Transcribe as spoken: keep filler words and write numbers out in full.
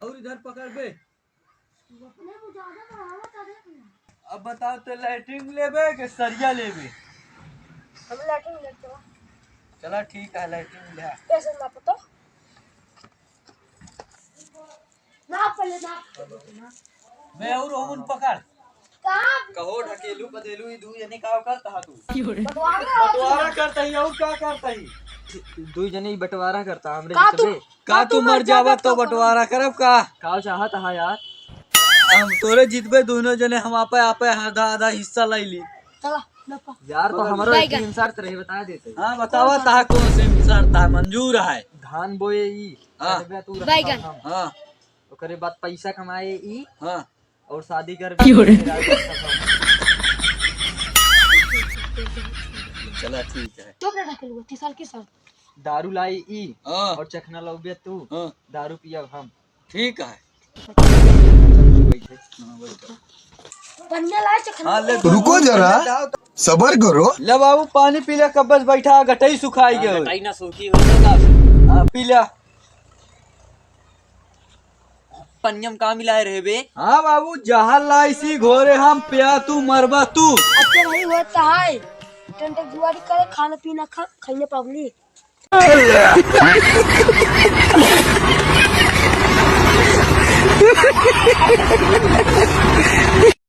और इधर पकड़ बे। अब बताओ, तो लैट्रिन लेबे कि सरिया लेबे? हम लैट्रिन लेते हैं। चला ठीक है, लैट्रिन ले आ। कैसे नाप तो? नाप पहले, नाप। बे, और ओमन पकड़। कहाँ? कहो ढकेलू, बदेलू, ई दू जने का करता हा तू? बंटवारा। बंटवारा करता ही, और का करता ही? दू जने ही बंटवारा करता, हमरे का बीच तू, में। का तू मर जावा तो बंटवारा करब का? का चाहत हा यार? हम तोरे जीतबे दोनों जने, हम आपे, आपे आधा, आधा हिस्सा लाई ली। चला, लपा। यार, तो हमरो एक बैगन। तीन शर्त रहे, बता देते। हाँ, बतावा, तहा कौन से शर्त है? मंजूर है। धान बोए ई, हाँ। करबे तू रखा बैगन। हम। हाँ। ओकरे बाद पैसा कमाए ई, हाँ। और शादी कर। क्यों रे? चला ठीक है। चुप रह, ढकेलुआ, तीसर की शर्त। दारू लाई ई, हाँ। और चखना लौबे तू, हाँ। दारू पियब हम। ठीक है। बैठे। हाँ, बैठो। पन्ने लाए चखना। हाँ, ले, रुको जरा, सबर करो। ले बाबू, पानी पी ले, कब्बस बैठा, गटई सुखाई गयो। गटई ना सूखी हो तो का? हाँ, पी ले। पनिया में का मिलाए रहे बे? हाँ बाबू, जहर लाइसी घोरे हम पिया, तू मरबा तू। अच्छा नहीं होता है, टेंट जुआरी करे, खाना पीना खा, खाइने पब्लिक।